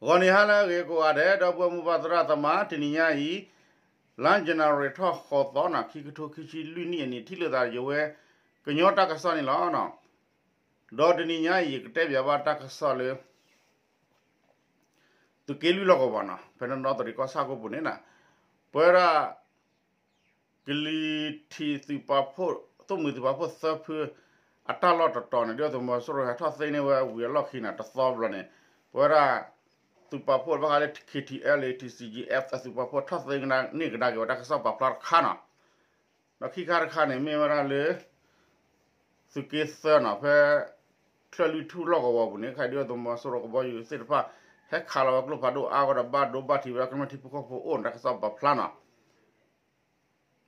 ဂီၤနံၤဟါလၢအဂ့ၤကိးဂၤဒဲး ဒီပုၢ်ဝဲၢ်မိၢ်ပၢ်သရၣ်သမါ တနံၤညါအံၤ လါယနူၤအါရံၤထီၣ်ဃိးသီန့ၣ် ခံကထိခံဆံလွံၢ်နံၣ်အနံၤ ထံၣ်လိာ်သးယဝဲ ကညီတၢ်ကစီၣ်န့ၣ်လီၤ. ဒီးတနံၤညါအံၤ ယကတဲပၠးဘၣ်တၢ်ကစီၣ်လၢ သုးက့လွံၢ်လီၢ်ကဝီၤနီၤ ဖဲတနီသရံၣ်ကီၢ်ဆၣ်ကိးပူၤန့ၣ် ပဝဲဒၣ် ကလံၤထံးသုးပာ်ဖှိၣ် သိၣ်မှံၤသုးပာ်ဖှိၣ်သၢဖု အတၢ်လီၢ်တတီၤန့ၣ် ဒုၣ်ဒါသုးမီၤစိရိၤဟဲထီၣ်သ့န့ၢ်ဝဲဝံၤအလီၢ်ခံန့ၣ် တသီဘျီန့ၣ် ပဝဲဒၣ် သုးပာ်ဖှိၣ်ဘၣ်ဃးလၢ K T L A T C G F အသုးပာ်ဖှိၣ်ထီၣ်သ့န့ၢ်ကဒါက့ၤဝဲတၢ်ကစီၣ်ပာ်ဖျါတခါနီၤ. ဒီးခံခါတခါန့ၣ် မ့ၢ်ဝဲဒၣ်လၢ သုးက့သၢနီၤ ဖဲ ချၢၣ်လွံၢ်ထူၣ်လီၢ်ကဝီၤပူၤန့ၣ် ခဲအံၤဒုၣ်ဒါသုးမီၤစိရိၤကဘီယူၤသ့ၣ်တဖၣ် ဟဲခးလီၤဝဲကျိဖးဒိၣ်အါဂီၢ်ဒီးဘၣ်ဒိဘၣ်ထံးဝဲဒၣ်ကမျၢၢ်ထံဖိကီၢ်ဖိအိၣ်န့ၣ် တၢ်ကစီၣ်ပာ်ဖျါနီၤ.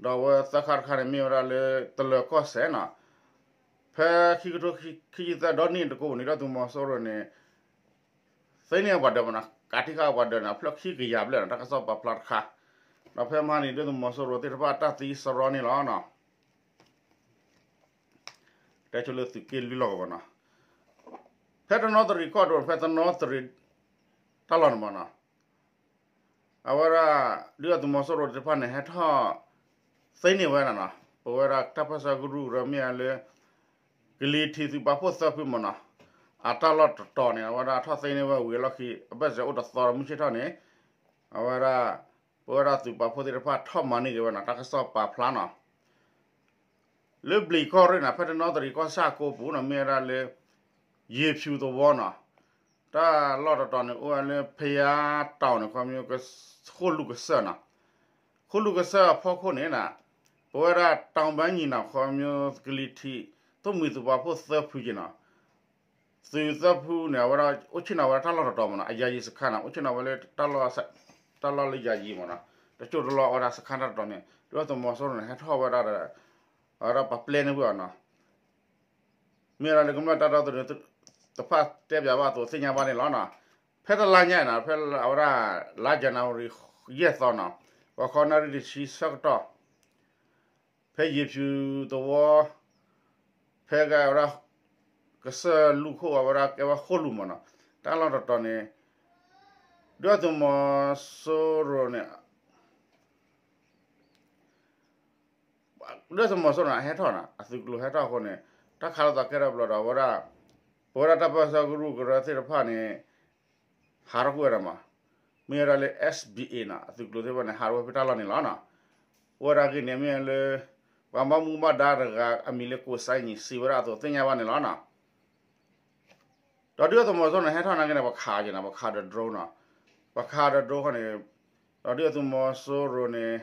ဒီးအဝဲသၢခါတခါန့ၣ် မ့ၢ်ဝဲဒၣ်လၢတလၢၤကီၢ်စဲၣ်နီၤ ဖဲခံကထိခံဆံသၢဒီနံၣ်တကိးန့ၣ် ဒုၣ်ဒါသုးမီၤစိရိၤန့ၣ် သ့န့ၢ်ပှၤဒၢးမနီၤ ကးတံၢ်ဃာ်ပှၤဒၢးန့ၣ် အဖျၢၣ်ခံကယၤဘျဲၣ်နီၤ တၢ်ကစီၣ်ပာ်ဖျါတခါ. ဒီးဖဲမဟါန့ၣ် ဒုၣ်ဒါသုးမီၤစိရိၤသ့ၣ်တဖၣ်တၢ်သံစရီန့ၣ်လီၤနီၤ. တဲဆိလၢသုးက့လွံၢ်လီၢ်ကဝီၤနီၤ ဖဲတနီသရံၣ်ကီၢ်ဒိၣ် ဖဲတနီသရံၣ် တၢ်လီၢ်န့ၣ်မနီၤ အဝဲဒၣ် ဒုၣ်ဒါသုးမီၤစိရိၤသ့ၣ်တဖၣ်န့ၣ် ဟဲထီၣ်သ့န့ၢ်ဝဲဒၣ်နီၤ ပဝဲဒၣ်တၢ်ပၢၢ်ဆၢကရူၢ်ကရၢမ့ၢ်လၢ ကလံၤထံးသုးပာ်ဖှိၣ်သၢဖုမနီၤ အတၢ်လီၢ်တတီၤန့ၣ် အဝဲဒၣ်ထီၣ်သ့န့ၢ်ဝဲဝံၤအလီၢ်ခံ အဘၢၣ်စၢၤအိၣ်တသီဒီးမုၢ်ဆ့ၣ်ထီၣ်န့ၣ် အဝဲဒၣ် ပဝဲဒၣ်သုးပာ်ဖှိၣ်သ့ၣ်တဖၣ်ထီၣ်မၤန့ၢ်က့ၤဝဲနီၤ တၢ်ကစီၣ်ပာ်ဖျါနီၤ လၢဘျံးကီၢ်ရ့ၣ်န့ၣ် ဖဲတနီသရံၣ်ကီၢ်ဆၣ်ကိးပူၤန့ၣ် မ့ၢ်ဝဲဒၣ်လၢ ယ့ၤဖၠူးသဝီနီၤ တၢ်လီၢ်တတီၤန့ၣ် အိၣ်ဝဲလၢဖယါတီၤန့ၣ် ခီဖျိ ဃိၣ်လူၢ်ကစၢၢ်နီၤ ဃိၣ်လူၢ်ကစၢၢ်အဖီခိၣ်န့ၣ် ပဝဲဒၣ်တီဘါညီၤနီၤ ခီဖျိကလံၤထံး သိၣ်မှံၤသုးပာ်ဖှိၣ်သၢဖုက့နီၤ သုးသၢဖုန့ၣ် အဝဲဒၣ်အိၣ်ဆ့ၣ်နီၤဝဲဒၣ်တၢ်လီၢ်တတီၤမနီၤ အယၤယံၤစခါနီၤ အိၣ်ဆ့ၣ်နီၤဝဲလၢ တၢ်လီၢ်လၢယၤယံၤမနီၤ တကၠိတလီၢ်အဝဲဒၣ်စခါတၢ်တတီၤန့ၣ် ဒုၣ်ဒါသုးမီၤစိရိၤန့ၣ် ဟဲထီၣ်ဝဲဒၣ်ဒီး အဝဲဒၣ်ပှၤပျဲန့ၢ်ဝဲအီၤနီၤ မ့ၢ်ဝဲဒၣ်လၢကမျၢၢ်တၢ်ဒီသဒၢ တဖၣ်တဲပၠးဘၣ်အသိးသ့ၣ်ညါဘၣ်န့ၣ်လီၤနီၤ ဖဲတလါညါအံၤနီၤ ဖဲအဝဲဒၣ် လါယနူၤအါရံၤ ယဲၢ်သီနီၤ ပှၤခီနၣ်ရံၣ်တဆံဆၢကတီၢ် ဖဲယ့ၤဖၠူးသဝီ ဖဲကဝဲဒၣ် ကစၢၢ်လူၢ်ခိၣ်အဝဲဒၣ်ကဲဝဲဃိၣ်လူၢ်မနီၤ တၢ်လီၢ်တတီၤန့ၣ် ဒုၣ်ဒါသုးမီၤစိရိၤန့ၣ် ဒုၣ်ဒါသုးမီၤစိရိၤန့ၣ် အဟဲထီၣ်နီၤ အသုးကျိၤဟဲထီၣ်အဃိန့ၣ် တၢ်ခးလိာ်သးကဲထီၣ်ဘျီဒီး အဝဲဒၣ် ပဝဲဒၣ်တၢ်ပၢၢ်ဆၢကရူၢ်ကရၢသ့ၣ်တဖၣ်န့ၣ် ဟးထီၣ်ကွံာ်ဝဲဒၣ်မး မ့ၢ်ဝဲဒၣ်လၢ S B A နီၤ အသုးကျိၤသ့ၣ်တဖၣ်န့ၣ် ဟးထီၣ်ဝဲဖဲတၢ်လီၢ်န့ၣ်လီၤနီၤ အိၣ်ဝဲဒၣ်ဂ့ၢ်န့ၣ် မ့ၢ်ဝဲလၢ ပှၤဘၣ်မူဘၣ်ဒါတဂၤအမံၤလၢကိးစါနံၤ စံးဝဲဒၣ်အသိးသ့ၣ်ညါဘၣ်န့ၣ်လီၤနီၤ ဒီးဒုၣ်ဒါသုးမီၤစိရိၤန့ၣ် ဟဲထီၣ်နာ်က့န့ၣ် ပှၤခးက့ၤနီၤ ပှၤခးဒီး drone နီၤ ပှၤခးဒီး drone ဃီန့ၣ် ဒီးဒုၣ်ဒါသုးမီၤစိရိၤန့ၣ်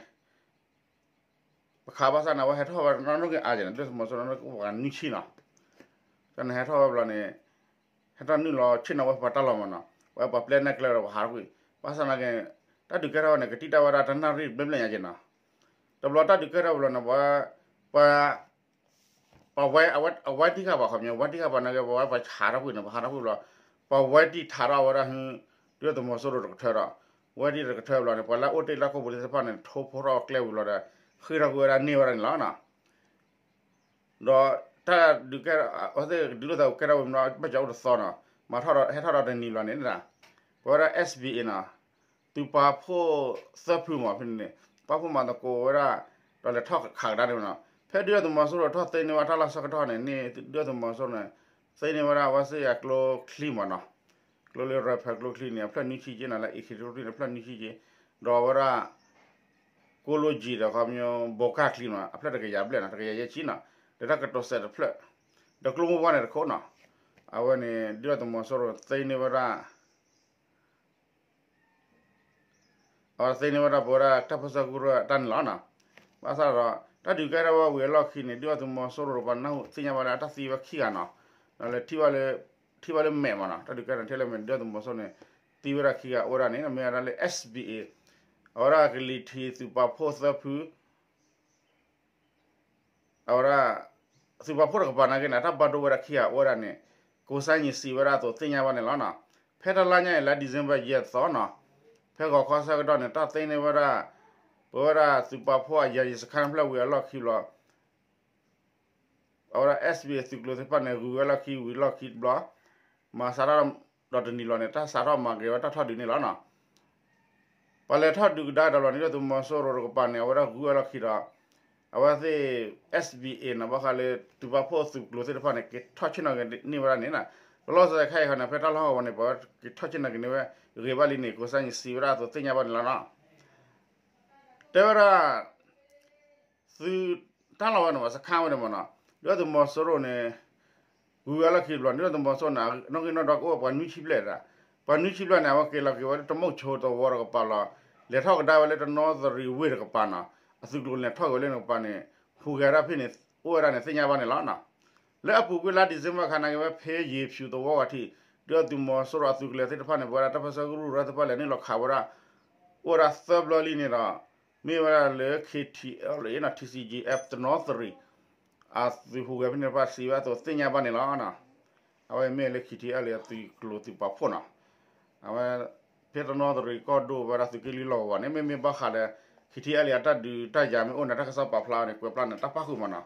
ပှၤခးဘၣ်ဆၣ်န့ၣ် အဝဲဟဲထီၣ်ဝဲနီၣ်နီၣ်က့ၤအါက့ၤန့ၣ် ဒုၣ်ဒါသုးမီၤစိရိၤန့ၣ် အိၣ်ပှၤနွံဆံနီၤ တၢ်န့ၣ်ဟဲထီၣ်ဝဲဘျီန့ၣ် ဟဲထီၣ်နုာ်လီၤဆ့ၣ်နီၤဝဲပှၤတၢ်လီၢ်မးနီၤ ဝဲပှၤပျဲနဲၣ်ကျဲဒီးပှၤဟးထီၣ်ကွံာ် ဘၣ်ဆၣ်နာ်က့ တၢ်ဒုးကဲထီၣ်ဝဲန့ၣ် ကတံၢ်တၢ်ဝဲဒၣ်တနၣ်ရံၣ်ဘျဲၣ်ဘျဲၣ်ညါက့ၤနီၤ တဘျီတၢ်ဒုးကဲထီၣ်ဝဲဘျီန့ၣ် ပှၤ ပှၤဝဲ အဝဲတံၢ်ဃာ်ပှၤခီပညီ ဝဲတံၢ်ဃာ်ပှၤနာ်က့ ပဝဲပှၤဟးထီၣ်ကွံာ်န့ၣ် ပှၤဟးထီၣ်ကွံာ်ဘျီ ပှၤဝဲတံၢ်ထးထီၣ်ဝဲဒၣ် ဒုၣ်ဒါသုးမီၤစိရိၤတကထၢဒီး ဝဲတံၢ်တကထၢဘျီန့ၣ် ပှၤလၢအအိၣ်တ့ၢ်လၢခိၣ်ပူၤသ့ၣ်တဖၣ်န့ၣ် ထိၣ်ဖိထီၣ်ကျဲဝံၤလီၤဒီး ဃ့ၢ်ထီၣ်ကွံာ်ဝဲဒၣ်န့ၢ်ဝဲဒၣ်န့ၣ်လီၤနီၤ ဒီးတၢ်ဒုးကဲ အဝဲသ့ၣ်ဒုးလိာ်သးကဲထီၣ်ဝဲမနီၤ ဘၣ်ကၠီအိၣ်တသီနီၤ မၤထီၣ်ဒီး ဟဲထီၣ်ဒီးတနံၤဘျီန့ၣ် ပဝဲဒၣ် S B A နီၤ သုးပာ်ဖှိၣ်သၢဖုမးဖဲန့ၣ်န့ၣ် ပာ်ဖှိၣ်မၤသကိးဝဲဒၣ် ဒီးလဲၤထီၣ်ခးကဒါန့ၣ်မနီၤ ဖဲဒုၣ်ဒါသုးမီၤစိရိၤထီၣ်သ့န့ၢ်ဝဲတၢ်လီၢ်ဆၢကတီၢ်န့ၣ် ဒုၣ်ဒါသုးမီၤစိရိၤန့ၣ် သ့န့ၢ်ဝဲဒၣ်အဝဲသ့ၣ်အကျိချံမးနီၤ ကျိလၢ rifle ကျိချံန့ၣ် အဖျၢၣ်နွံဆံက့နီၤ လၢ AK ကျိချံန့ၣ် အဖျၢၣ်နွံဆံက့ ဒီးအဝဲဒၣ် ကိးလိကံၤဒီးခီပညီ ဘိးကၢ်ချံနီၤ အဖျၢၣ်တကယၤဘျဲၣ်နီၤ တကယၤယဲၢ်ဆံနီၤ ဒီးတၢ်ကတိၤစဲးတဖျၢၣ် ဒီးကျိမိၢ်ပှၢ်န့ၣ်တခိၣ်နီၤ အဝဲန့ၣ် ဒုၣ်ဒါသုးမီၤစိရိၤသ့န့ၢ်ဝဲဒၣ် အဝဲသ့န့ၢ်ဝဲဒၣ်ပဝဲဒၣ်တၢ်ပၢၢ်ဆၢကရူၢ်အတၢ်န့ၣ်လီၤနီၤ ဘၣ်ဆၣ်ဒီး တၢ်ဒုးကဲထီၣ်ဝဲဝံၤအလီၢ်ခံန့ၣ် ဒုၣ်ဒါသုးမီၤစိရိၤပှၤနၢ်ဟူသ့ၣ်ညါဘၣ်လၢအတၢ်သံဝဲခံဂၤနီၤ ဒီးလဲၤထံၣ်ဘၣ်လၢ ထံၣ်ဘၣ်လၢမဲာ်မးနီၤ တၢ်ဒုးကဲထီၣ်ထံၣ်လၢမဲာ် ဒုၣ်ဒါသုးမီၤစိရိၤန့ၣ် သံဝဲဒၣ်ခံဂၤအိၣ်ဝဲဒၣ်န့ၣ် မ့ၢ်ဝဲဒၣ်လၢ S B A အဝဲဒၣ်ကလံၤထံးသုးပာ်ဖှိၣ်သၢဖု အဝဲဒၣ် သုးပာ်ဖှိၣ်တကပၤနာ်က့န့ၣ် တၢ်ဘၣ်ဒိဝဲဒၣ်ခံဂၤအိၣ်ဝဲဒၣ်န့ၣ် ကိးစါနံၤစံးဝဲဒၣ်အသိးသ့ၣ်ညါဘၣ်န့ၣ်လီၤနီၤ. ဖဲတလါညါအံၤ လါ December ယဲၢ်သီနီၤ ဖဲဂီၤခီဆၢကတီၢ်န့ၣ် တၢ်သ့န့ၢ်ဝဲဒၣ် ပဝဲဒၣ်သုးပာ်ဖှိၣ်အယၤယံၤစခါန့ၣ်ဖျၢၣ်ဝံၤအလီၢ်ခံဘျီ အဝဲဒၣ် S B A သုးကျိၤသ့ၣ်တဖၣ်န့ၣ် ဂုၤဝဲလီၢ်ခံဝံၤလီၢ်ခံတဘျီ မၤစးထီၣ် ဒီးတနံၤလီၤန့ၣ် တၢ်စးထီၣ်မၤက့ၤဝဲတၢ်ထီၣ်ဒုးန့ၣ်လီၤနီၤ. ပှၤလဲၤထီၣ်ဒုးကဒါဒီးလီၤန့ၣ် ဒုၣ်ဒါသုးမီၤစိရိၤတကပၤန့ၣ် အဝဲဒၣ်ဂုၤဝဲလီၢ်ခံဒီး အဝဲသ့ၣ် S B A နီၤ ဘၣ်ဃးလၢ သုးပာ်ဖှိၣ်အသုးကျိၤသ့ၣ်တဖၣ်န့ၣ် က့ၤထီၣ်ဆ့ၣ်နီၤက့ၤန့ၢ်ဝဲဒၣ်န့ၣ်နီၤ. လီၤဆီဒၣ်တခါအံၤဃီန့ၣ် ဖဲတၢ်လီၢ်ဟီၣ်ကဝီၤန့ၣ် ပှၤက့ၤထီၣ်ဆ့ၣ်နီၤက့ၤန့ၢ်ဝဲ ဂ့ၤဘၣ်လံန့ၣ် ကိးစၢ်ယံၤစံးဝဲဒၣ်အသိးသ့ၣ်ညါဘၣ်န့ၣ်လီၤနီၤ. တဲဝဲဒၣ် သုးတၢ်လီၢ်ဝဲန့ၣ်မး စခါဝဲန့ၣ်မးနီၤ ဒုၣ်ဒါသုးမီၤစိရိၤန့ၣ် ဂုၤဝဲလီၢ်ခံတဘျီ ဒုၣ်ဒါသုးမီၤစိရိၤန့ၣ် နီၣ်ဂံၢ်နီၣ်ဒွးကအိၣ်ပှၤနွံဆံဘျဲၣ်ဒၣ်, ပှၤနွံဆံဘျဲၣ်န့ၣ် အဝဲက့ၤလီၤက့ၤဝဲလၢတမိၢ်ဆိတဝီတကပၤလီၤ. လဲၤထီၣ်ကဒါဝဲလၢတနီသရံးဝ့ၢ်တကပၤနီၤ, အသုးကျိၤလဲၤထီၣ်က့ၤဝဲလၢတကပၤန့ၣ် ဟူးဂဲၤဒၣ်ဖဲန့ၣ် အိၣ်ဝဲဒၣ်န့ၣ် သ့ၣ်ညါဘၣ်န့ၣ်လီၤ. လၢအပူၤကွံာ်လါ December အခါန့ၣ်က့ၤဝဲ ဖဲယ့ၤဖၠူးသဝီဝဲထံး ဒုၣ်ဒါသုးမီၤစိရိၤအသုးကလၢၤသ့ၣ်တဖၣ်န့ၣ် ပဝဲဒၣ်တၢ်ပၢဆှၢကရူၢ်ရၢသ့ၣ်တဖၣ်လဲၤနုာ်လီၤခးဝဲဒၣ် အိၣ်ဝဲဒၣ်သၢဘျီလံန့ၣ်ဒီး မ့ၢ်ဝဲဒၣ်လၢ K T L A နီၤ T C G F တနီသရံး အသုးဟူးဂဲၤဖဲန့ၣ်တဖၣ်စံးဝဲအသိးသ့ၣ်ညါဘၣ်န့ၣ်လီၤ. အဝဲမ့ၢ်လၢ K T L A အသုးကျိၤသုးပာ်ဖှိၣ်နီၤ, အဝဲ ဖဲတနီသရံးကီၢ်ဒိၣ်ဝဲဒၣ်သုးက့လွံၢ်လီၢ်ကဝီၤန့ၣ် မ့မ့ၢ်ဘၣ်ဃးဒီး K T L A အတၢ်ဒုးတၢ်ယၤမ့ၢ်အိၣ်န့ၣ် တၢ်ကစီၣ်ပာ်ဖျါန့ၣ် ကွဲးဖျါန့ၣ် တၢ်ပၣ်ဃုာ်မးနီၤ,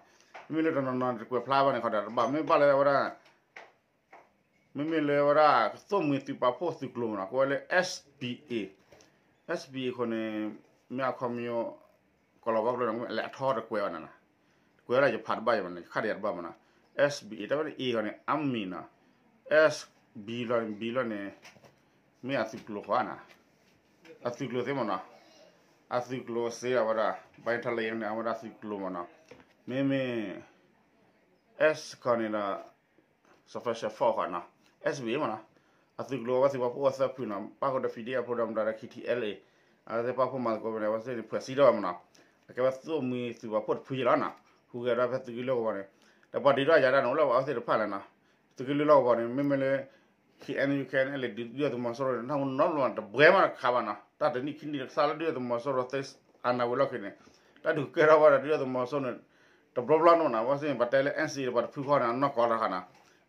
မ့မ့ၢ်လၢတနီၤနီၤန့ၣ် တကွဲးဖျါဘၣ်န့ၣ် ခီဒီးတဘၣ် မ့ၢ်ဘၣ်လၢဝဲဒၣ် မ့မ့ၢ်လၢဝဲဒၣ် ကသိၣ်မှံသုးပာ်ဖှိၣ်သုးကျိၤမးနီၤ ကဝဲလၢ S B A, S B A အဃိန့ၣ် မ့ၢ်အခီပညီ ကီၢ်လီၤဝါကျိာ်န့ၣ် မ့ၢ်လဲၤအထီတကွဲးဘၣ်န့ၣ်နီၤ, တကွဲးဝဲဒၣ်ယဖးတဘၣ်ယၤမးန့ၣ် ခါဒီးယၤတဘၣ်မးနီၤ, S B A တၢ်ဝဲဒၣ် A အဃိန့ၣ် Army နီၤ, S B လီၤန့ၣ် B လီၤန့ၣ် မ့ၢ်အသုးကျိၤဃီနီၤ, အသုးကျိၤသ့မးနီၤ, အသုးကျိၤစ့အဝဲဒၣ် battalion န့ၣ် အဝဲဒၣ်သုးကျိၤမးနီၤ, မ့မ့ၢ် S ခီန့ၣ်ဒီး special force ဃီနီၤ, S B A မးနီၤ, အသုးကျိၤအဝဲသုးပာ်ဖှိၣ်အိၣ်သၢဖုနီၤ, ပၣ်ဃုာ်ဒီး P D F ဖိဒီးမတၤဒီး K T L A အဝဲသ့ၣ်ပာ်ဖှိၣ်မၤသကိးဖဲန့ၣ် အဝဲသ့ၣ်န့ၣ် ဖှဲးစံးထီၣ်ဝဲမးနီၤ, အကဲဝဲသိၣ်မှံသုးပာ်ဖှိၣ်တဖုယဲလီၤနီၤ, ဟူးဂဲၤဒီးဖဲသုးက့လွံၢ်ကဝီၤန့ၣ်, ဒီးပှၤဒုးတၢ်ယၤတၢ်န့ၣ် အိၣ်လၢပှၤအဝဲသ့ၣ်တဖၣ်လဲၣ်နီၤ, သုးက့လွံၢ်လီၢ်ကဝီၤန့ၣ် မ့မ့ၢ်လၢ K N U K N L A ဒုးဒုၣ်ဒါသုးမီၤစိရိၤန့ၣ် နီတဘျီမးတဘျဲမးတခါဘၣ်နီၤ, တၢ်တနံၣ်ခံနံၣ်တကစၢ်လၢဒုၣ်ဒါသုးမီၤစိရိၤသ့ၣ်အနၢ်ဝံၤလီၢ်ခံန့ၣ်, တၢ်ဒုးကဲထီၣ်ဝဲဒီးဒုၣ်ဒါသုးမီၤစိရိၤန့ၣ် တဘျီဘျီနီၢ်နီၤ, အဝဲသ့ၣ်န့ၣ် ပှၤတဲလၢ N C A ဒီးပှၤတဖုဃီန့ၣ် အနီၢ်ကီၢ်တခါနီၤ,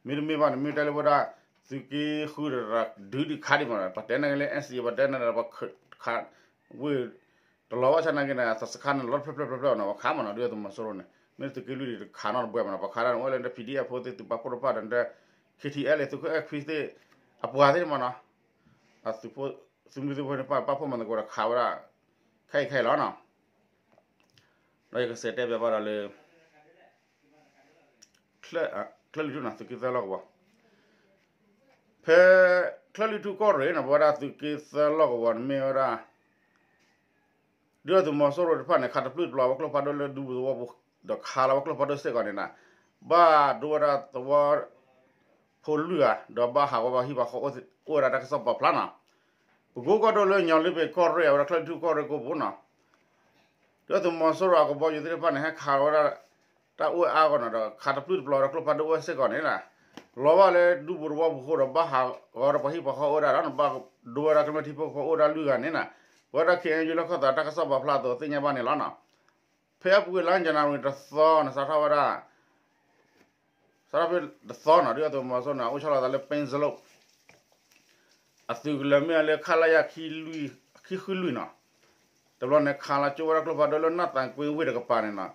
မ့တမ့ၢ်ဘၣ်န့ၣ် မ့ၢ်တဲလၢဝဲဒၣ် သုးက့ဃုတရၢဒုးဒုးခးဒံးမးနီၤ, ပှၤတဲန့ၣ်က့ၤလၢ N C A ပှၤတဲန့ၣ်ဒီးပှၤခး ဝ့ၢ် တလီၤဘၣ်ဆၣ်နာ်က့န့ၣ် သစခါန့ၣ် လီၤတဖျၢၣ်ဖျၢၣ်ဖျၢၣ်ဖျၢၣ်နီၤ, ပှၤခးမးနီၤ, ဒုၣ်ဒါသုးမီၤစိရိၤန့ၣ် မ့ၢ်သုးက့လွံၢ်ဒံးတခးနီတဘျဲမးနီၤ, ပှၤခးဒၣ်န့ၣ် အိၣ်လၢ P D F ဖိသ့ၣ် သုးပာ်ဖှိၣ်တဖၣ်ဒီး K T L A သုးခိၣ်အဲၣ်ခွံသ့ၣ် အပှၤသ့ၣ်မးနီၤ, အသုးဖိ သုးမုၢ်သံၣ်ဘိန့ၣ် ပာ်ပာ်ဖှိၣ်မၤသကိးဒီးခးဝဲဒၣ် ခဲအံၤခဲအံၤလီၤနီၤ, ဒီးယကစးတဲဘၣ်ဘၣ်ဒီးလၢ ချၢၣ်လွံၢ်ထူၣ်နီၤ သုးက့သၢလီၢ်ကဝီၤ, ဖဲ ချၢၣ်လွံၢ်ထူၣ်ကီၢ်ရ့ၣ်နီၤ ပဝဲဒၣ်သုးက့သၢလီၢ်ကဝီၤန့ၣ်မ့ၢ်ဝဲဒၣ် ဒုၣ်ဒါသုးမီၤစိရိၤတဖၣ်န့ၣ် ခးတပျုၢ်တပျီၤဝဲကျိဖးဒိၣ်လၢဒူပူၤသဝီပူၤ ဒီးခးလီၤဝဲကျိဖးဒိၣ်စ့ၢ်ကီးန့ၣ်နီၤ, ဘၣ်ဒိဝဲဒၣ်သဝီ ဖိလွံၢ်ဂၤ ဒီးဘၣ်ဟးဂီၤဝဲပှၤဟံၣ်ပှၤဃီအိၣ်ဝဲဒၣ်တၢ်ကစီၣ်ပာ်ဖျါနီၤ, ပကိကီၢ်ဒိၣ်လၢညီလ့ပ့ၤကီၢ်ရ့ၣ် အဝဲဒၣ်ချၢၣ်လွံၢ်ထူၣ်ကီၢ်ရ့ၣ်ကိၣ်ပူၤနီၤ ဒုၣ်ဒါသုးမီၤစိရိၤအကဘီယူၤသ့ၣ်တဖၣ်န့ၣ် ဟဲခးဝဲဒၣ် တၢ်အိၣ်အါအါဂီၢ်နီၤဒီး ခးတပျုၢ်တပျီၤဒီးကျိဖးဒိၣ်အိၣ်စ့ၢ်ကီးန့ၣ်နီၤ, လီၤဘၣ်လၢဒူပူၤသဝီပူၤဃိဒီး ဘၣ်ဟးဂီၤဒီးပှၤဟံၣ်ပှၤဃီအိၣ်ဝဲဒၣ်ဒီး ဘၣ်ဒိဝဲဒၣ်ကမျၢၢ်ထံဖိကီၢ်ဖိအိၣ်ဝဲဒၣ်လွံၢ်ဂၤန့ၣ်နီၤ, ပဝဲဒၣ် K N U လၢခီၣ်သးတၢ်ကစီၣ်ပာ်ဖျါအသိးသ့ၣ်ညါဘၣ်န့ၣ်လီၤနီၤ, ဖဲအပူၤကွံာ်လါ January တသီန့ၣ် စးထီၣ်ဝဲဒၣ် စးထီၣ်ဖဲတသီနီၤ ဒုၣ်ဒါသုးမီၤစိရိၤန့ၣ် အိၣ်ဆီလီၤသးလၢ ပ့စလိၣ် အသုးကလၢၤမ့ၢ်လၢ ခလရ ခံဃုလွံၢ်နီၤ, တဘျီန့ၣ် ခးလီၤကၠိဝဲဒၣ်ကျိဖးဒိၣ်လၢနၢ်သၣ်ကွ့ဝ့ၢ်တကပၤန့ၣ်နီၤ,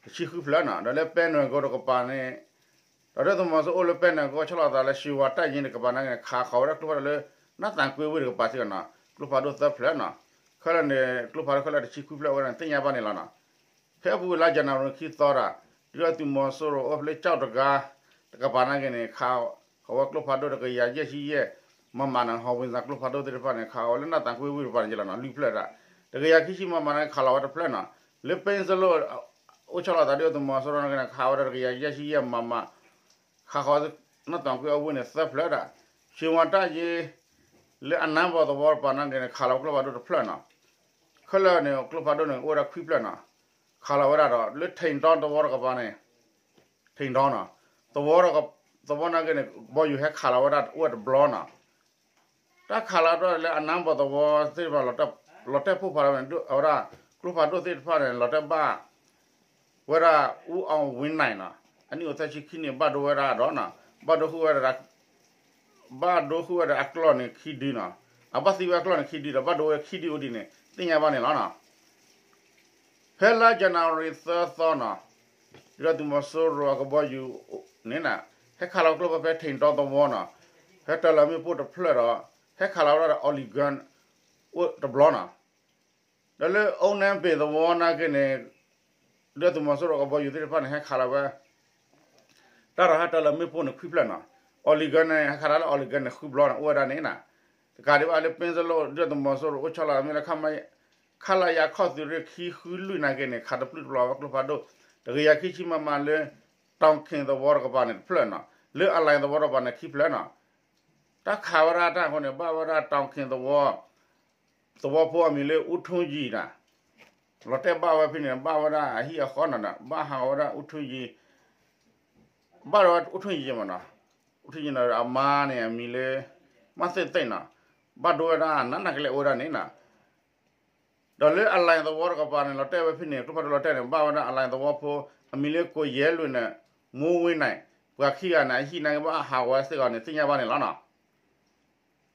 တဆံဃုဖျၢၣ်နီၤ, ဒီးလၢပဲနွဲၣ်ကိတကပၤန့ၣ် ဒီးဒုၣ်ဒါသုးမီၤစိရိၤအိၣ်လၢပဲနွဲၣ်ကိ ဆီလီၤသးလၢ ရွှေဝါတပ်ရင်း တကပၤနာ်က့န့ၣ် ခးဃီၤဝဲဒၣ်ကျိဖးဒိၣ်လၢ နၢ်သၣ်ကွ့ဝ့ၢ်တကပၤစ့ၢ်ကီးနီၤ, ကျိဖးဒိၣ်သၢဖျၢၣ်နီၤ, ခဲလၢာ်န့ၣ် ကျိဖးဒိၣ်ခဲလၢာ်တဆံဃုဖျၢၣ်ဝဲဒၣ်န့ၣ် သ့ၣ်ညါဘၣ်န့ၣ်လီၤနီၤ. ဖဲအပူၤကွံာ်လါ January ခံသီဒီး ဒုၣ်ဒါသုးမီၤစိရိၤအိၣ်ဖဲလၢကၠီၣ်တဂၤ တကပၤနာ်က့န့ၣ် ခးဃီၤဝဲကျိဖးဒိၣ်တကယၤယဲၢ်ဆံယဲၢ် မမ နီၤ, ဟီၣ်ဝ့ၣ်သၣ်ကျိဖးဒိၣ်သ့ၣ်တဖၣ်န့ၣ် ခးဃီၤဝဲလၢနၢ်သၣ်ကွ့ဝ့ၢ်တကပၤန့ၣ်ယဲလီၤနီၤ, လွံၢ်ဖျၢၣ်ဒၣ်, တကယၤခံဆံ မမ နာ်က့ခးလီၤဝဲတဖျၢၣ်နီၤ, လၢပဲစလိၣ် အိၣ်ဆီလီၤသးဒုၣ်ဒါသုးမီၤစိရိၤနာ်က့န့ၣ် ခးဝဲဒၣ်တကယၤယဲၢ်ဆံယဲၢ် မမ ခးဃီၤ နၢ်သၣ်ကွ့အဝ့ၢ်န့ၣ်သၢဖျၢၣ်ဒၣ်, ရွှေဝါတပ်ရင်း လၢအနါဘီသဝီတကပၤနာ်က့န့ၣ် ခးလီၤဝဲကျိဖးဒိၣ်တဖျၢၣ်နီၤ, ခဲလၢာ်န့ၣ် ကျိဖးဒိၣ်န့ၣ် အိၣ်ဝဲဒၣ်ခွံဖျၢၣ်နီၤ, ခးလီၤဝဲဒၣ်ဒီး လၢထိၣ်တီသဝီတကပၤန့ၣ် ထိၣ်တီနီၤ, သဝီ သဝီနာ်က့န့ၣ် ကဘီယူၤဟဲခးလီၤဝဲဒၣ်အိၣ်ဝဲတဘျီနီၤ, တၢ်ခးလီၤတၢ်လၢအနါဘီသဝီသ့ၣ်တဖၣ် လီၤတဲာ်ဖှိၣ်ဖးလီၤန့ၣ် အဝဲဒၣ် ကျိဖးဒိၣ်သ့ၣ်တဖၣ်န့ၣ် လီၤတဲာ်ဘၣ် ဝဲဒၣ် အူအီၣ်ဝ့နၢၣ်နီၤ, အနံၣ်အိၣ်သၢဆံခံနံၣ် ဘၣ်ဒိဝဲဒၣ်ဒီးနီၤ, ဘၣ်ဒိဃုာ်ဝဲဒၣ် ဘၣ်ဒိဃုာ်ဝဲဒၣ်အကျီၢ်န့ၣ်ခံဒုနီၤ, အဘၣ်သံဝဲအကျီၢ်န့ၣ်ခံဒုဒီး ဘၣ်ဒိဝဲခံဒုအိၣ်ဒံးန့ၣ် သ့ၣ်ညါဘၣ်န့ၣ်လီၤနီၤ. ဖဲလါ January သၢသီနီၤ, ဒုၣ်ဒါသုးမီၤစိရိၤအကဘီယူၤန့ၣ်နီၤ, ဟဲခးလီၤကျိဖးဒိၣ်ဖဲထိၣ်တီသဝီနီၤ, ဟဲတၢၤလီၤမ့ၣ်ပိၢ်တဖျၢၣ်ဒီး ဟဲခးလီၤဝဲဒၣ်ဒီး Oregon အိၣ်တဘျီနီၤ. ဒီးလၢ Oneida သဝီနာ်က့န့ၣ် ဒုၣ်ဒါသုးမီၤစိရိၤကဘီယူၤသ့ၣ်တဖၣ်န့ၣ် ဟဲခးလီၤဝဲ တၢ်ဒီးဟဲတၢၤလီၤမ့ၣ်ပိၢ်န့ၣ်ခွံဖျၢၣ်နီၤ. Oregon န့ၣ် ဟဲခးလီၤလၢ Oregon န့ၣ် ဃုဘျီန့ၣ် အိၣ်ဝဲဒၣ်န့ၣ်နီၤ. တကးဒံးဘၣ်လၢ Peninsula ဒုၣ်ဒါသုးမီၤစိရိၤအိၣ်ဆီလီၤမ့ၢ်လၢ ခလရ ခီၣ်သုးရ့ၣ်ခံဃုလွံၢ်နာ်က့န့ၣ် ခးတပျုၢ်တပျီၤဝဲကျိဖးဒိၣ် တကယၤခံဆံ မမ လၢ Tonkin သဝီတကပၤန့ၣ်တဖျၢၣ်နီၤ. လၢ Allied သဝီတကပၤန့ၣ်ခံဖျၢၣ်နီၤ. တၢ်ခးဝဲဒၣ်တၢ်အဃိန့ၣ် ဘၣ်ဝဲဒၣ် Tonkin သဝီ သဝီဖိအမံၤလၢ အူထူယံၤနီၤ. လီၤတဲာ်ဘၣ်ဝဲဖဲန့ၣ် ဘၣ်ဝဲဒၣ်အဟံၣ်အဃီနီၤ, ဘၣ်ဟးဂီၤဝဲဒၣ်အူထူယံၤ, ဘၣ်ဒိဝဲအူထူယံၤမ့ၢ်နီၤ. အူထူယံၤနီၤ အမါန့ၣ်အမံၤလၢ မၤသ့ၣ်သ့ၣ်နီၤ. ဘၣ်ဒိဝဲဒၣ်နးနးကလဲာ်အိၣ်ဝဲဒၣ်န့ၣ်နီၤ. ဒီးလၢ Allied သဝီတကပၤန့ၣ် လီၤတဲာ်ဝဲဖဲန့ၣ် ကျိဖးဒိၣ်လီၤတဲာ်န့ၣ် ဘၣ်ဝဲဒၣ် Allied သဝီဖိ အမံၤလၢ ကိၣ်ယဲလွံၢ်န့ၣ် မူဝ့ၢ်န့ၣ် ပှၤခံဂၤန့ၣ် အဟံၣ်နာ်က့ဘၣ်ဟးဂီၤဝဲစ့ၢ်ကီးန့ၣ် သ့ၣ်ညါဘၣ်န့ၣ်လီၤနီၤ.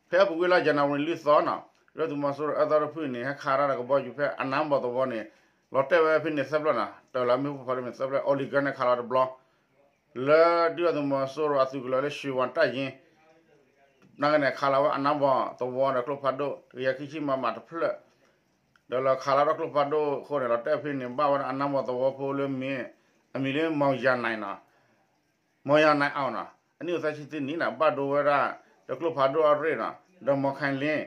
ဖဲအပူၤကွံာ်လါ January လွံၢ်သီနီၤ, ဒုၣ်ဒါသုးမီၤစိရိၤအၢသီတဖုန့ၣ် ဟဲခးတၢ်ဒီးကဘီယူၤဖဲ အနါဘီၣ်သဝီန့ၣ် လီၤတဲာ်ဝဲဖဲန့ၣ်သၢဖျၢၣ်နီၤ, တၢၤလီၤမ့ၣ်ပိၢ်ဖးဒိၣ်န့ၣ်သၢဖျၢၣ်, Oregon န့ၣ် ခးလီၤတဘျီ, လၢဒုၣ်ဒါသုးမီၤစိရိၤအသုးကလၢၤလၢ ရွှေဝါတပ်ရင်း နာ်က့န့ၣ် ခးလီၤဝဲအနါဘီၣ်သဝီဒီးကျိဖးဒိၣ် တကယၤခံဆံ မမ တဖျၢၣ်, ဒီးလီၤခးလီၤဒီးကျိဖးဒိၣ်အဃိန့ၣ် လီၤတဲာ်ဖဲန့ၣ် ဘၣ်ဝဲဒၣ်အနါဘီၣ်သဝီဖိလၢမ့ၢ် အမံၤလၢ မီၢ်ယၤနံနီၤ မီၢ်ယၤနံအီၤနီၤ, အနံၣ်အိၣ်သၢဆံသၢနံၣ်နီၤ, ဘၣ်ဒိဝဲဒၣ် ဒီးကျိဖးဒိၣ်အရ့ၣ်နီၤ, ဒီးမီၢ်ခဲလ့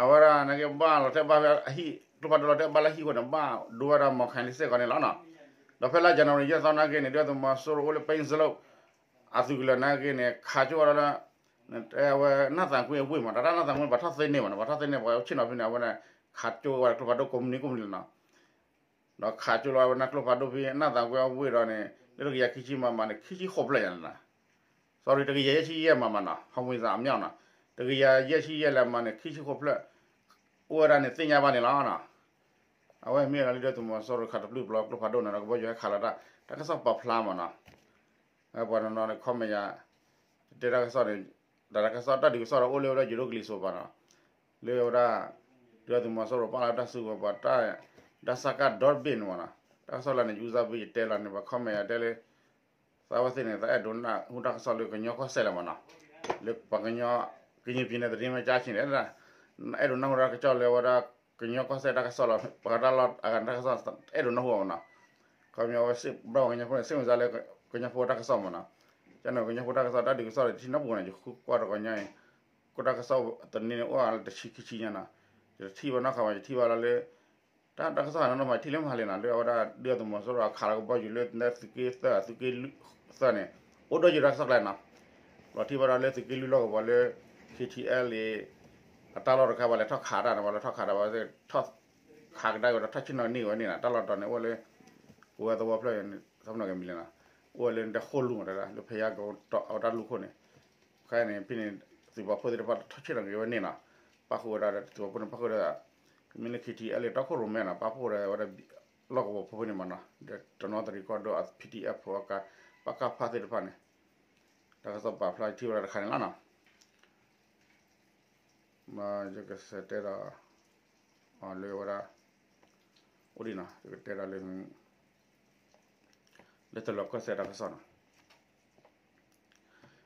အဝဲဒၣ်နာ်က့ဘၣ်လီၤတဲာ်ဘၣ်ဖဲအဟံၣ် ကျိဖးဒိၣ်လီၤတဲာ်ဘၣ်လၢဟံၣ်အဃိန့ၣ် ဘၣ်ဒိဝဲဒၣ်မီၢ်ခဲလ့စ့ၢ်ကီးန့ၣ်လီၤနီၤ. ဒီးဖဲလါ January ယဲၢ်သီနာ်က့န့ၣ် ဒုၣ်ဒါသုးမီၤစိရိၤအိၣ်လၢ Peninsula အသုးကလၢၤနာ်က့န့ၣ် ခးကၠိဝဲဒၣ်လၢ တဲဝဲနၢ်သးကွ့အဝ့ၢ်မး, တၢ်တၢ်နၢ်သးကွ့ ပှၤထီၣ်သ့န့ၢ်မးနီၤ, ပှၤထီၣ်သ့န့ၢ် ပှၤဆ့ၣ်နီၤဖဲန့ၣ် အဝဲန့ၣ် ခးကၠိဝဲဒၣ်ကျိဖးဒိၣ်ကိးမုၢ်နံၤကိးမုၢ်နံၤလီၤနီၤ. ဒီးခးကၠိလီၤဝဲဒၣ်ကျိဖးဒိၣ်ဖဲနၢ်သးကွ့အဝ့ၢ်ဒီးန့ၣ် လၢတကယၤခံဆံ မမ န့ၣ် ခံဆံဃိးဖျၢၣ်ညါန့ၣ်နီၤ. sorry တကယၤယဲၢ်ဆံယဲၢ် မမ နီၤ, ဟီၣ်မံသးအမြောက်နီၤ, တကယၤယဲၢ်ဆံယဲၢ်လၢမန့ၣ် ခံဆံဃိးဖျၢၣ် အိၣ်ဝဲဒၣ်န့ၣ်သ့ၣ်ညါဘၣ်န့ၣ်လီၤနီၤ. အဝဲမ့ၢ်လီၤလၢဒုၣ်ဒါသုးမီၤစိရိၤခးတပျုၢ်တပျီၤ ကျိဖးဒိၣ်န့ၣ်ဒီး ကဘီယူၤဟဲခးလီၤတၢ် တၢ်ကစီၣ်ပာ်ဖျါမးနီၤ. ပှၤနီၤနီၤန့ၣ် comment ယၤ တဲတၢ်ကစီၣ်န့ၣ် တၢ်ကစီၣ်တၢ်ဒုးကစီၣ်ဒီးအိၣ်လၢဝဲဒၣ်ယိၤဒိၣ်ကလံၤစိးပၤနီၤ, လၢဝဲဒၣ် ဒုၣ်ဒါသုးမီၤစိရိၤပာ်လီၤတၢ်စုကဝဲၤပှၤတၢ် ဒၣ်စၢ်ကၢ်ဒီဘ့ၣ်န့ၣ်မးနီၤ. တၢ်ကစီၣ်လၢန့ၣ် ယဦးစားပေး ယတဲလီၤန့ၣ် ပှၤ comment ယၤတဲလၢ သးဝဲသ့ၣ်န့ၣ် သးအဲၣ်ဒိးနၢ်ဟူတၢ်ကစီၣ်လၢကညီကီၢ်စဲၣ်လၢမးနီၤ, လၢပှၤကညီ ကရင်ပြည်နယ်သတင်းမကြားချင်တယ် အဲၣ်ဒိးနၢ်ဟူတၢ်ကစီၣ်လၢဝဲဒၣ် ကညီကီၢ်စဲၣ်တၢ်ကစီၣ်လီၤ, ပှၤတၢ်လီၢ်အဂၤတၢ်ကစီၣ် အဲၣ်ဒိးနၢ်ဟူအီၤမးနီၤ. ခီပညီဝဲ ဘၣ်ပှၤကညီဖိန့ၣ် စိတ်ဝင်စားလၢ ကညီဖိတၢ်ကစီၣ်မးနီၤ. ကန့ၣ် ကညီဖိတၢ်ကစီၣ်တၢ်ဒုးကစီၣ်ဒီး တထံၣ်နီတပူၤန့ၣ် ယဃုကွၢ်တကီၢ်ညါအံၤ ကတၢ်ကစီၣ်တနံၤန့ၣ်အိၣ်လၢတဆံခံဆံညါနီၤ, ယတထံၣ်ဘၣ်နီတခါဘၣ် ယထံၣ်ဘၣ်လီၤလၢ တၢ် တၢ်ကစီၣ်ဟးနီၤနီၤမး ယထံၣ်လၢမဟါလံနီၤ လၢအဝဲဒၣ်ဒုၣ်ဒါသုးမီၤစိရိၤအခးလီၤကဘီယူၤလၢသုးက့သၢ သုးက့သၢန့ၣ် အိၣ်ဒီးယိၤတၢ်ကစီၣ်ကျါနီၤ, လီၤထံၣ်ဘၣ်ဒီးလၢသုးက့လွံၢ်လီၢ်ကဝီၤလၢ KTLA အတၢ်လီၢ်တခါဘၣ်လဲၤထီၣ်ခးတၢ်န့ၣ် ဘၣ်လဲၤထီၣ်ခးတၢ်ဘၣ် ထီၣ်ခးကဒါက့ၤဒီးထီၣ်ဆ့ၣ်နီၤန့ၢ်ဝဲန့ၣ်နီၤ တၢ်လီၢ်တတီၤန့ၣ်အိၣ်လၢ ပဝဲသဝီဖျၢၣ်န့ၣ် သးပနီၣ်က့ၤမံၤလဲၣ်နီၤ, အိၣ်ဝဲလၢနတဲဃိၣ်လူၤမးတၢ်လၢဖဲယါကဝီၤအတၢ်လူၢ်ခိၣ်န့ၣ်, ခဲအံၤန့ၣ် ဖဲန့ၣ် သုးပာ်ဖှိၣ်သ့ၣ်တဖၣ်ထီၣ်ဆ့ၣ်နီၤက့ၤဝဲန့ၣ်နီၤ, ပၣ်ဃုာ်ဝဲဒၣ်ဒီး သုးပာ်ဖှိၣ်န့ၣ် ပၣ်ဃုာ်ဒီး မ့ၢ်လၢ KTLA လၢတီခိၣ်ရိၣ်မဲနီၤ ပၣ်ဖှိၣ်ဒီးဝဲဒၣ် လီၢ်ကဝီၤဖိဖဲန့ၣ်မးနီၤ ဒီးတနီသရံၣ်ကီၢ်ဒိၣ်အ PDF ဖိအကါ ပကဖ သ့ၣ်တဖၣ်န့ၣ် တၢ်ကစီၣ်ပာ်ဖျါထံၣ်ဝဲဒၣ်တခါန့ၣ်လီၤနီၤ. ယကစးတဲဒီး အီၤလၢဝဲဒၣ် အိၣ်ဒံးနီၤ ယကတဲဒီးလၢ လၢတလၢၤကီၢ်စဲၣ်တၢ်ကစီၣ်နီၤ,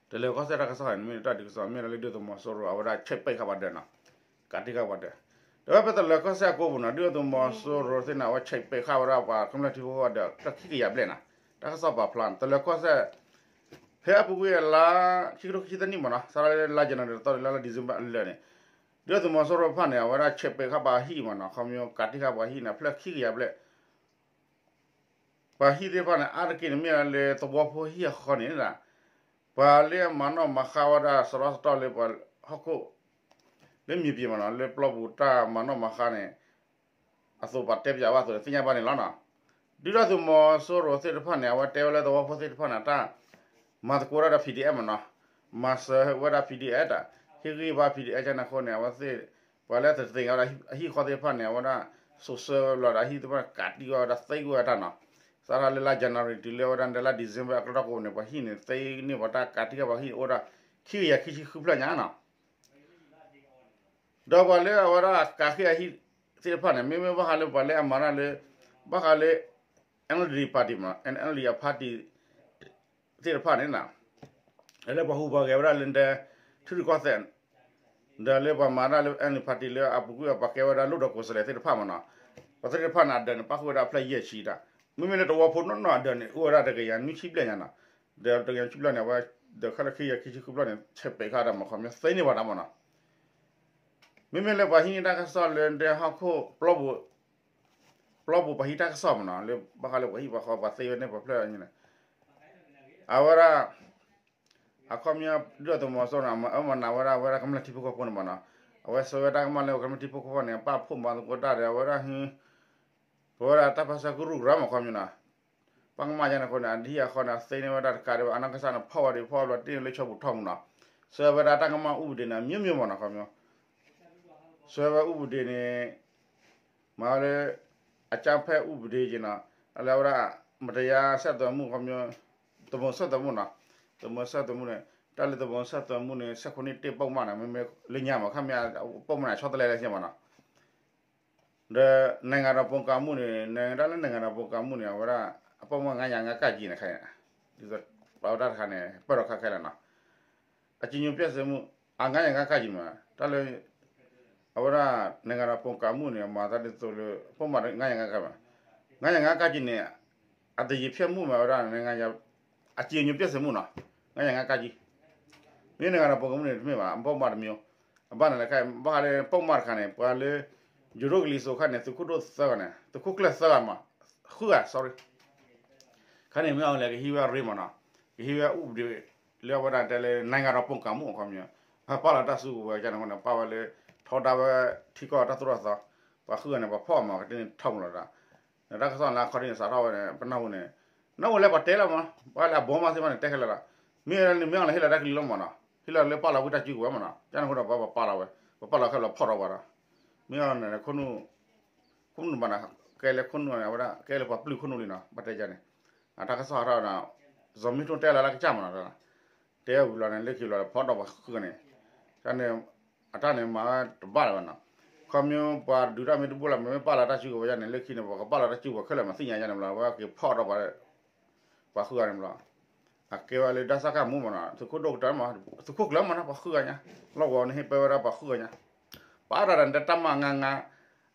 တလၢၤကီၢ်စဲၣ်တၢ်ကစီၣ်န့ၣ် မ့ၢ်တၢ်ဒုးကစီၣ် မ့ၢ်လၢဒုၣ်ဒါသုးမီၤစိရိၤ အဝဲဒၣ် checkpoint ခးပှၤဒၢးနီၤ, ကးတံၢ်ဃာ်ပှၤဒၢး, ဒီးဖဲတလၢၤကီၢ်စဲၣ်အကိပူၤနီၤ ဒုၣ်ဒါသုးမီၤစိရိၤသ့ၣ်န့ၣ် အဝဲ checkpoint ဃာ်ဝဲဒၣ်ပှၤကမျၢၢ်ထံဖိကီၢ်ဖိဒၢး တၢ်ခံကယၤဘျဲၣ်နီၤ, တၢ်ကစီၣ်ပာ်ဖျါ တလၢၤကီၢ်စဲၣ် ဖဲအပူၤကွံာ်လါ ခံကထိခံဆံသၢနံၣ်မးနီၤ စးထီၣ်လၢလါ January တသီ လၢလါ December အလၢာ်န့ၣ် ဒုၣ်ဒါသုးမီၤစိရိၤတဖၣ်န့ၣ် အဝဲဒၣ် checkpoint ဃာ်ပှၤဟံၣ်မးနီၤ ခီဖျိကးတံၢ်ဃာ်ပှၤဟံၣ်န့ၣ် ဖျၢၣ်ခံကယၤဘျဲၣ် ပှၤဟံၣ်သ့ၣ်တဖၣ်န့ၣ် အါတက့ၢ်န့ၣ်မ့ၢ်လၢသဝီဖိဟံၣ်အဃီန့ၣ် ပှၤလၢအမၤနီၣ်မၤဃါဝဲဒၣ်စရီစတီၢ်လၢပှၤဟီၣ်ခိၣ် လၢမြေပြင်မးနီၤ လၢပျီပူၤတၢ်မၤနီၣ်မၤဃါန့ၣ် အသိးပှၤတဲပၠးဘၣ်အသိးန့ၣ် သ့ၣ်ညါဘၣ်န့ၣ်လီၤနီၤ. ဒုၣ်ဒါသုးမီၤစိရိၤသ့ၣ်တဖၣ်န့ၣ် အဝဲတဲဝဲလၢသဝီဖိသ့ၣ်တဖၣ်န့ၣ် တၢ်မၤသကိးဝဲဒၣ်ဒီး PDF မးနီၤ, မၤစၢၤဝဲဒၣ် PDF တၢ် ဟ့ၣ်ဂံၢ်ဘါ PDF ကန့ၣ်အဃိန့ၣ် အဝဲသ့ၣ် ပှၤလၢတသ့ၣ်ညါဝဲဒၣ်အဟံၣ်ဃီသ့ၣ်တဖၣ်န့ၣ် အဝဲဒၣ် စိာ်ဆှၢလီၤဒီးအဟံၣ်သ့ၣ်တဖၣ်န့ၣ် ကးတံၢ်ဝဲဒၣ်သ့ကွံာ်ဝဲတၢ်နီၤ. စးထီၣ်လၢလါ January တုၤလၢဝဲဒၣ်လါ December အကတီၢ်ကိးန့ၣ် ပှၤဟံၣ်န့ၣ် သ့န့ၢ်ပှၤတၢ်ကးတံၢ်ဃာ်ပှၤဟံၣ်န့ၣ် အိၣ်ဒၣ် ခံကယၤခံဆံဃုဖျၢၣ်ညါနီၤ. ဒီးပှၤလၢအဝဲဒၣ်ကးဃ့အဟံၣ်သ့ၣ်တဖၣ်န့ၣ် မ့မ့ၢ်ဘၣ်ဃးလၢပှၤလၢအမၤတၢ်လၢ ဘၣ်ဃးလၢ NLD party မး NLD အ party သ့ၣ်တဖၣ်န့ၣ်နီၤ, လၢပှၤဟူးပှၤဂဲၤဝဲဒၣ်လၢ ထံရူၢ်ကီၢ်သဲး ဒီးလၢပှၤမၤတၢ်လၢ NLD party လၢအပူၤကွံာ်အပှၤကဲဝဲဒၣ် လွှတ်တော်ကိုယ်စားလှယ် သ့ၣ်တဖၣ်မ့ၢ်နီၤ, ပှၤသ့ၣ်တဖၣ်န့ၣ် အဒၢးန့ၣ် ပၣ်ဃုာ်ဝဲဒၣ်ဖျၢၣ်ယဲၢ်ဆံတၢ်, မ့မ့ၢ်လၢတဝီဖိနီၢ်နီၢ်အဒၢးန့ၣ် အိၣ်ဝဲဒၣ်တကယၤနွံဆံဘျဲၣ်ညါနီၤ, ဒီးတကယၤနွံဆံဘျဲၣ်န့ၣ် အဝဲ ဒီးခဲလၢာ်ခံကယၤခံဆံဃုဘျီန့ၣ် ဆဲးပဲာ်ဃာ်တၢ်မၤခီပညီသ့န့ၢ်ဘၣ်တၢ်မ့ၢ်နီၤ, မ့မ့ၢ်လၢပှၤဟံးန့ၢ်တၢ်ကစီၣ်လၢဒဲဟီၣ်ခိၣ် ပျီပူၤပှၤဟံးတၢ်ကစီၣ်မ့ၢ်နီၤ, လၢဘၣ်ဃးလၢပှၤဟံၣ်ပှၤဃီပှၤသ့ဝဲန့ၣ် ပှၤဖျၢၣ်န့ၣ် အဝဲဒၣ် အခီပညီ ဒုၣ်ဒါသုးမီၤစိရိၤန့ၣ် အမၤနးဝဲဒၣ် အဝဲဒၣ်ကမျၢၢ်ထံဖိကီၢ်ဖိန့ၣ်မ့ၢ်နီၤ, အဝဲဆှၢဝဲတၢ်ကမၣ်လၢကမျၢၢ်ထံဖိကီၢ်ဖိန့ၣ် ပာ်ဖှိၣ်မၤသကိးတၢ်ဒီး အဝဲဒၣ်ဟ ပဝဲဒၣ်တၢ်ပၢဆှၢကရူၢ်ကရၢမ့ၢ်ခီပညီနီၤ, ပှၤကမၣ်ယါန့ၣ်အဃိန့ၣ် အဒဟံၣ်အဃီန့ၣ် အသ့န့ၢ်ဝဲဒၣ်တကးဒံးဘၣ် အနီၢ်ကစၢ်န့ၣ် ဖီၣ်ဝဲဒံးဖီၣ်ဝဲဘျီတ့ၢ်န့ၢ်လၢဆီပူၤထီၣ်မ့ၢ်နီၤ, ဆှၢဝဲဒၣ်တၢ်ကမၣ်အူပဒ့န့ၣ် အမျိုးမျိုးမ့ၢ်နီၤ ခီပညီ ဆှၢဝဲအူပဒ့န့ၣ် မၤဝဲလၢ အကြမ်းဖက်ဥပဒေ နီၤ, လၢအဝဲဒၣ် မတရားဆက်သွယ်မှု ခီပညီ သမုတ်ဆက်သွယ်မှုနီၤ, သမုတ်ဆက်သွယ်မှုန့ၣ် တၢ်လၢ သမုတ်ဆက်သွယ်မှု န့ၣ် ဆယ့်ခုနစ် တစ် ပုဒ်မန့ၣ် မ့မ့ၢ်လၢညါမး ခီပညီ ပုဒ်မန့ၣ် ဆီတလဲလၢညါမးနီၤ, ဒီး နိုင်ငံတော်ပုန်ကန်မှု န့ၣ် တၢ်လၢ နိုင်ငံတော်ပုန်ကန်မှု န့ၣ် အဝဲဒၣ် အပုဒ်မ ငါးရာငါးက န့ၣ် ခဲအံၤ ဒ်သိး ပဝဲဒၣ်တခါန့ၣ် ပၢၢ်ထီၣ်ခါခဲလၢာ်နီၤ အကြည်ညိုပျက်စီးမှု အ ငါးရာငါးက မး တၢ်လၢ အဝဲဒၣ် နိုင်ငံတော်ပုန်ကန်မှု န့ၣ် မၤသးဒ်သိးလၢ ပုဒ်မ ငါးရာငါးက မး ငါးရာငါးက န့ၣ် အသရေဖျက်မှု မ့ၢ်ဝဲဒၣ် အကြည်ညိုပျက်စီးမှုနီၤ ငါးရာငါးက မ့ၢ် နိုင်ငံတော်ပုန်ကန်မှု န့ၣ် တမ့ၢ်ဘၣ် ပုဒ်မ တစ်မျိုး အဘၣ်န့ၣ်လၢခဲအံၤ ဘၣ်ဃးလၢ ပုဒ်မ တခါန့ၣ် ပှၤလၢ ယိၤဒိၣ်ကလံၤစိးခါန့ၣ် သုးခိၣ်ဒိၣ်သၢဂၤန့ၣ် သုးခိၣ်ကျၢၢ်သၢဂၤမး ဃုဂၤ sorry ခါန့ၣ် မ့ၢ်အီၤလဲၣ် ကဟံးဝဲအရ့မးနီၤ, ကဟံးဝဲအူပဒ့ လၢအဝဲဒၣ်တဲလၢ နိုင်ငံတော်ပုန်ကန်မှု အခီပညီ အပာ်လီၤတၢ်စုကဝဲၤကန့ၣ်အဃိန့ၣ် ပာ်ဝဲလၢ ထီဒါဝဲထံကီၢ်တၢ်သိၣ်တၢ်သီ, ပှၤဃုဂၤန့ၣ် ပှၤဖီၣ်အီၤမး ကတ့ၢ်န့ၣ်ထီၣ်မးလီၤဒီး တၢ်ကစီၣ်လၢအခီဒ်န့ၣ် စးထီၣ်ဝဲန့ၣ် ပနၢ်ဟူန့ၣ် နၢ်ဟူလၢပှၤတဲလီၤမး ပှၤလၢအဘီမးသ့ၣ်မးန့ၣ် တဲခဲလၢာ်လီၤ, မ့ၢ်လၢမ့ၢ်အီၤလၢဟ့ၣ်လီၤတၢ်ကလံၤလီၤမးနီၤ, ဟ့ၣ်လီၤလၢပာ်လီၤဝံတၢ်စုကဝဲၤမးနီၤ, ကန့ၣ်အဃိဒီး ပှၤပာ်လီၤဝဲဒီး ပှၤပာ်လီၤခဲလၢာ်ဖီၣ်ထီၣ်ဝဲဒီး မ့ၢ်အီၤန့ၣ် ခိၣ်နူာ် ခိၣ်နူာ်ဘၣ်န့ၣ် ကဲလၢခိၣ်နူာ်န့ၣ် အဝဲဒၣ် ကဲလၢပှၤပျုၢ်ခိၣ်နူာ်လံနီၤ ဘၣ်တဲယၤန့ၣ် အတၢ်ကစီၣ်ဟးထီၣ်ဒီး စီၤမ့ၣ်ထိၣ်တဲလၢလၢကစၢ်မးနီၤ တဲဝံၤလီၤန့ၣ် လၢခံလီၤဒီး ဖီၣ်ဒီးပှၤဃုဂၤန့ၣ် တၢ်န့ၣ် အတၢ်န့ၣ်မၤဝဲတဘၣ်လၢၤဘၣ်နီၤ, ခီပညီ ပှၤဒုးတၢ်မ့ၢ်တဘူၣ်လၢၤ မ့မ့ၢ်ပာ်လီၤတၢ်စုကဝဲၤယၤန့ၣ် လၢခံန့ၣ် ပှၤကပာ်လီၤတၢ်စုကဝဲၤခဲလၢာ်မးသ့ၣ်ညါယၤန့ၣ်ဘျီ အဝဲက့ၤဖီၣ်ဒီးပှၤ ပှၤဃုဂၤန့ၣ်ဘျီ အကဲဝဲလၢဒၢ်စၢ်ကၢ်မူမးနီၤ သုးခိၣ်ဒိၣ်ကတၢၢ်မး သုးခိၣ်ကျၢၢ်မးနီၤ ပှၤဃုဂၤညါ လီၢ်ကဝီၤန့ၣ် ဟ့ၣ်ပၢဝဲဒၣ်ပှၤဃုဂၤညါ ပာ်တၢ်ဒီးန့ၣ် တၢ်မၤငါငါ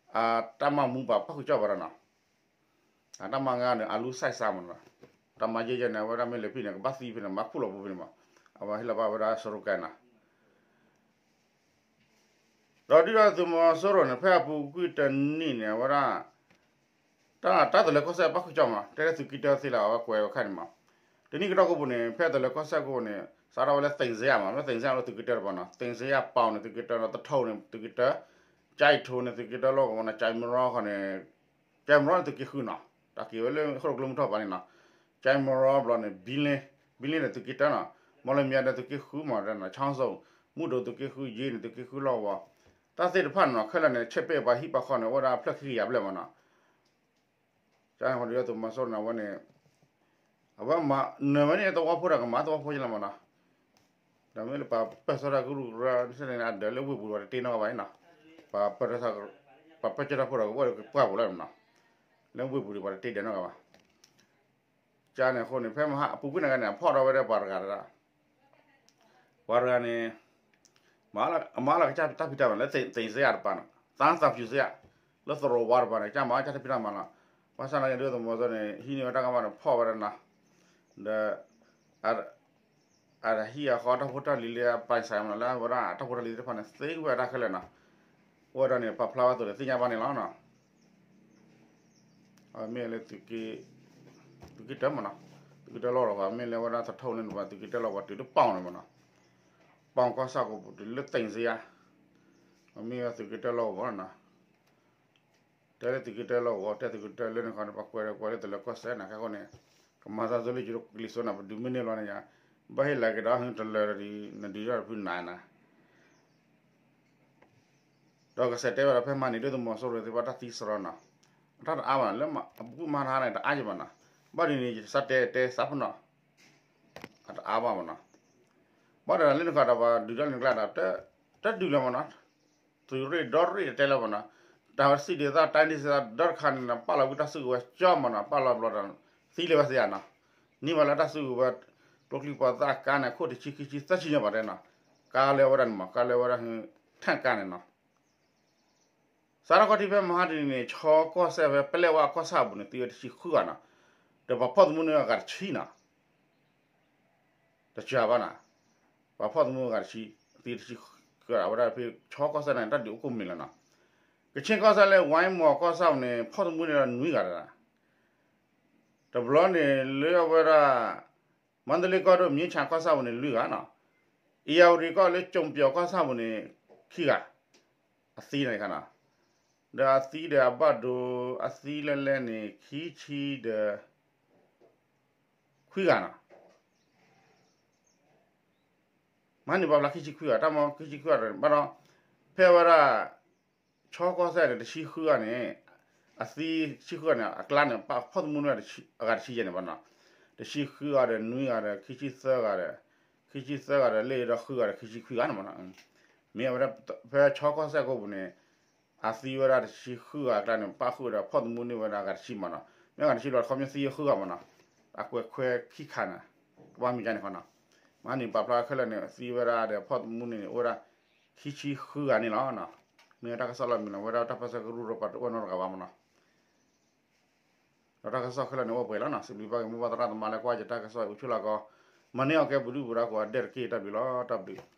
တၢ်မၤမူပှၤပၣ်ဃုာ်ကၠီၣ်ပှၤဒီးနီၤ တၢ်မၤငါန့ၣ် အလူၤစဲးစးမးနီၤ တၢ်မၤယဲၢ်ယဲၢ်န့ၣ် အဝဲဒၣ်မ့ၢ်လဲၤဖဲန့ၣ် ကဘၣ်သံဖဲန့ၣ် မၤခူၣ်လီၤပူၤဖဲန့ၣ်မး အဝဲဟ့ၣ်လီၤဘၣ်ဝဲဒၣ်စရီကဲနီၤ ဒီးဒုၣ်ဒါသုးမီၤစိရိၤန့ၣ် ဖဲအပူၤကွံာ်တနံၣ်န့ၣ် အဝဲဒၣ် တၢ် တၢ်တလၢၤကီၢ်စဲၣ်ပၣ်ဃုာ်ကၠီၣ်မး တဲလၢသုးက့တၢသ့လီၤ အဝဲကွဲးဝဲခါန့ၣ်မး တနံၣ်ကတီၢ်ကိပူၤန့ၣ် ဖဲတလၢၤကီၢ်စဲၣ်ကိပူၤန့ၣ် စးထီၣ်ဝဲလၢသ့ၣ်စ့ယါမး လၢသ့ၣ်စ့ယါလၢသုးက့တၢတပၤနီၤ သ့ၣ်စ့ယါပီၤန့ၣ် သုးက့တၢဒီး သထူန့ၣ် သုးက့တၢ ကၠဲးထိန့ၣ် သုးက့တၢလီၢ်ကဝီၤနီၤ ကၠဲးမရီခီန့ၣ် ကၠဲးမရီန့ၣ် သုးက့ဃုနီၤ တၢ်က့ၤဝဲလၢဃိၣ်ကျိမုၢ်ထီၣ်ပၤန့ၣ်နီၤ ကၠဲးမရီဘျီန့ၣ် ဘံလ့ ဘံလ့န့ၣ် သုးက့တၢနီၤ မီၢ်လမၠဲဒီးသုးက့ဃုမး တဲနီၤ ဆီင်းစုင် မုၢ်ဒိၣ်သုးက့ဃု ယ့န့ၣ် သုးက့ဃုလီၢ်ကဝီၤ တၢ်သ့ၣ်တဖၣ်န့ၣ်နီၤ ခဲလၢာ်န့ၣ် ဆဲးပဲာ်ပှၤဟံၣ်ပှၤဃီန့ၣ် အိၣ်ဝဲဒၣ်ဖျၢၣ်ခံကယၤဘျဲၣ်မးနီၤ ကန့ၣ်အဃိဒီးသုးမီၤစိရိၤန့ၣ် အဝဲန့ၣ် အဝဲမၤနၢၤဝဲန့ၣ် သဝီဖိဒီးကမၤသဝီဖိယလီၤမးနီၤ ဒီးမ့ၢ်လၢပှၤပၢၢ်ဆၢတၢ်ကရူၢ်ကရၢ အဒၢးလၢဝ့ၢ်ပူၤဒီးပှၤတတ့နီတဂၤဘၣ်န့ၣ်နီၤ ပှၤပၢၢ်ဆၢ ပှၤပၢၢ်ဆၢတၢ်ဖိဒီးကအိၣ်ဒီးပှၢ်ပူၤလီၤနီၤ လၢဝ့ၢ်ပူၤဒီးပှၤတတ့ဒီးနီတဂၤဘၣ် ကန့ၣ်အဃိန့ၣ် ဖဲမဟါအပူၤကွံာ်န့ၣ်ဂ့ၤန့ၣ် အဖီၣ်ထီၣ်ဝဲဒၣ်ပှၤတဂၤတဂၤ ပှၤတဂၤန့ၣ် မၤလီၤကစၢ်တၢ်ဖံးတၢ်မၤလၢ သ့ၣ်စ့ယါတပၤနီၤ သးသးဖျူးစ့ယါ လၢသရိာ်ဝါတပၤန့ၣ် ကစၢ်မၤလီၤကစၢ်တၢ်ဖံးတၢ်မၤလီၤ ဘၣ်ဆၣ်သနာ်က့ဒုၣ်ဒါသုးမီၤစိရိၤန့ၣ် ဟံးန့ၢ်ဝဲတၢ်ကမၣ်န့ၣ် ဖီၣ်ဝဲဒၣ်နီၤ ဒီး အတၢ်ဟံၣ်အဃီတၢ်ဖိတၢ်လံၤလၢအပာ်စၢၤမးနီၤ လၢအဝဲဒၣ်တၢ်ဖိတၢ်လံၤသ့ၣ်တဖၣ်န့ၣ် သ့ဝဲဒၣ်ခဲလၢာ်နီၤ အိၣ်ဝဲဒၣ်န့ၣ် ပာ်ဖျါဝဲအသိးန့ၣ် သ့ၣ်ညါဘၣ်န့ၣ်လီၤနီၤ အဝဲမ့ၢ်လၢ သုးက့တၢမးနီၤ သုးက့တၢလီၢ်ကဝီၤ မ့ၢ်လၢအဝဲဒၣ်သထူန့ၣ် သုးက့တၢလီၢ်ကဝီၤတုၤလၢပီၣ်န့ၣ်မးနီၤ ပီၣ်ကီၢ်ဆၣ်ကပူၤတုၤလၢသ့ၣ်စ့ယါ အမ့ၢ်ဝဲသုးက့တၢလီၢ်ကဝီၤနီၤ တဲလၢသုးက့တၢလီၢ်ကဝီၤ တဲသုးက့တၢလၢန့ၣ်ခီန့ၣ် ပှၤကွဲးဒီးကွဲးလၢတလၢၤကီၢ်စဲၣ်န့ၣ် ခဲအံၤန့ၣ် ကမၤသးဒ်သိးလၢယိၤဒိၣ်ကလံၤစိးန့ၣ် ပဒုးမ့ၢ်န့ၢ်လီၤန့ၣ်ယါ ဘၣ်ဟ့ၣ်လီၤက့ၤဒီးဟ့ၣ်တလၢၤဒီး နဒုးတၢ်တဖုနၤနၤ ဒီးကစဲးတဲဝဲဒၣ်ဖဲမဟါန့ၣ် ဒုၣ်ဒါသုးမီၤစိရိၤသ့ၣ်တဖၣ်တၢ်သံစရီနီၤ အတၢ်တအါဘၣ်နီၤ လၢအပူၤကွံာ်မဟါတဟါန့ၣ် တအါယံၤဘၣ်နီၤ ဘၣ်ဒ်န့ၣ် ယစးတဲတဲစးဖုနီၤ အတအါဘၣ်မးနီၤ ဘၣ်ဒီးလၢန့ၣ်ခီဒီးပှၤဒုးတၢ်လၢနကျါဒီး တဒုးလၢၤမးနီၤ သုးရ့ၣ်ဒီရ့ၣ်တတဲလၢၤမးနီၤ တၢ်ဝဲစံးဒ်သိး တိုင်းဒေသ ဒီတခါန့ၣ်နီၤ ပာ်လီၤဝံတၢ်စုကဝဲၤကၠီမးနီၤ ပာ်လီၤဘျီဒီး သံလၢၤဝဲသ့ဧါနီၤ န့ၢ်ဝဲလၢတၢ်စုကဝဲၤ ကျိချံပှၤသးကါန့ၣ် အခိၣ်တဆံခံဆံသၢဆံညါဘၣ်တဲနီၤ, ကါလၢဝဲဒၣ်န့ၣ်မး ကါလၢဝဲဒၣ် ထၣ်ကါန့ၣ်နီၤ စးထီၣ်ခီၣ်ထံးဖဲမဟါတနံၤန့ၣ် ဆီကီၢ်စဲၣ်ဖဲပလဲၣ်ဝါကီၢ်ဆၣ်ပူၤန့ၣ် သံဝဲတဆံဃုဂၤနီၤ, ဒီးပှၤဖီၣ်သမူန့ၣ်အဂၤတဆံနီၤ, တစှၤဘၣ်နီၤ, ပှၤဖီၣ်သမူအဂၤတဆံ, သံတဆံဃုဂၤ အဝဲဒၣ်ဖဲဆီကီၢ်စဲၣ်န့ၣ် တၢ်ဒုးအိၣ်ကိၣ်မံၤလီၤနီၤ, ကခ့ၣ်ကီၢ်စဲၣ်လၢ ဝါမီၤကီၢ်ဆၣ်ပူၤန့ၣ် ဖီၣ်သမူန့ၣ်ဒီးနွံဂၤတဂၤ တဘျီန့ၣ်လၢအဝဲဒၣ် မါတလ့ကီၢ်ဒိၣ် မြင်းခြံကီၢ်ဆၣ်ပူၤန့ၣ် လွံၢ်ဂၤနီၤ, အ့ၣ်ယၣ်ဝတံၣ်ကီၢ်လၢ ကၠိပျီကီၢ်ဆၣ်ပူၤန့ၣ် ခံဂၤ, အသံန့ၣ်ခါနီၤ, ဒီးအသံဒီးအဘၣ်ဒိ အသံလဲၣ်လဲၣ်န့ၣ် ခံဆံဒီး ခွံဂၤနီၤ မဟါန့ၣ် ပာ်ဖျါခံဆံခွံဂၤ တၢ်မ့ၢ်ခံဆံခွံဂၤဒီး ဘၣ်ဒီး ဖဲဝဲဒၣ် ဆီကီၢ်စဲၣ်န့ၣ် တဆံဃုဂၤန့ၣ် အသံတဆံဃုဂၤန့ၣ် အကျါန့ၣ် ပာ်ဖီၣ်သမူန့ၣ် အဂၤတဆံယဲၢ်န့ၣ်ဘၣ်နီၤ, တဆံဃုဂၤဒီးနွံဂၤဒီး ခံဆံသၢဂၤဒီး ခံဆံသၢဂၤဒီး လၢဒီးဃုဂၤဒီး ခံဆံခွံဂၤန့ၣ်မ့ၢ်နီၤ, မ့ၢ်အဝဲဒၣ် ဖဲဆီကီၢ်စဲၣ်ကိးပူၤန့ၣ် အသံဝဲဒၣ်တဆံဃုဂၤအကျါန့ၣ် ပာ်ဃုာ်ဒီး ဖီၣ်သမူန့ၢ်ဝဲဒၣ်အဂၤတဆံမ့ၢ်နီၤ, မ့ၢ်အဂၤတဆံလီၤ တခီမ့ၢ်သံဃုဂၤမ့ၢ်နီၤ, အကွဲးခွဲခံခါန့ၣ် ကဘၣ်မ့ၢ်ကါန့ၣ်ခီနီၤ, မဟါန့ၣ် ပာ်ဖျါခဲလၢာ်န့ၣ် သံဝဲဒၣ်ဒီး ဖီၣ်သမူန့ၣ် အိၣ်ဝဲဒၣ် ခံဆံဃုဂၤန့ၣ်လီၤ, မ့ၢ်တၢ်ကစီၣ်လီၤမံၤလီၤ ဝဲဒၣ်တၢ်ပၢဆှၢကရူၢ်ဒီးပှၤတအိၣ်နီတဂၤဘၣ်မ့ၢ်နီၤ, ဒီးတၢ်ကစီၣ်ခဲလၢာ်န့ၣ်အိၣ်ပှဲၤလီၤနီၤ, စံးဘျုးဘၣ်က့ၤမိၢ်ပၢ်သရၣ်သမါလၢကွၢ်ယတၢ်ကစီၣ်အံၤအိၣ်ဆူၣ်လီၤကီး, မၤန့ၢ်အီၤကဲပဒုၣ်ပဒါကိးဂၤဒဲးတက့ၢ် တၢ်ဘျုးလီၤ တၢ်ဘျုး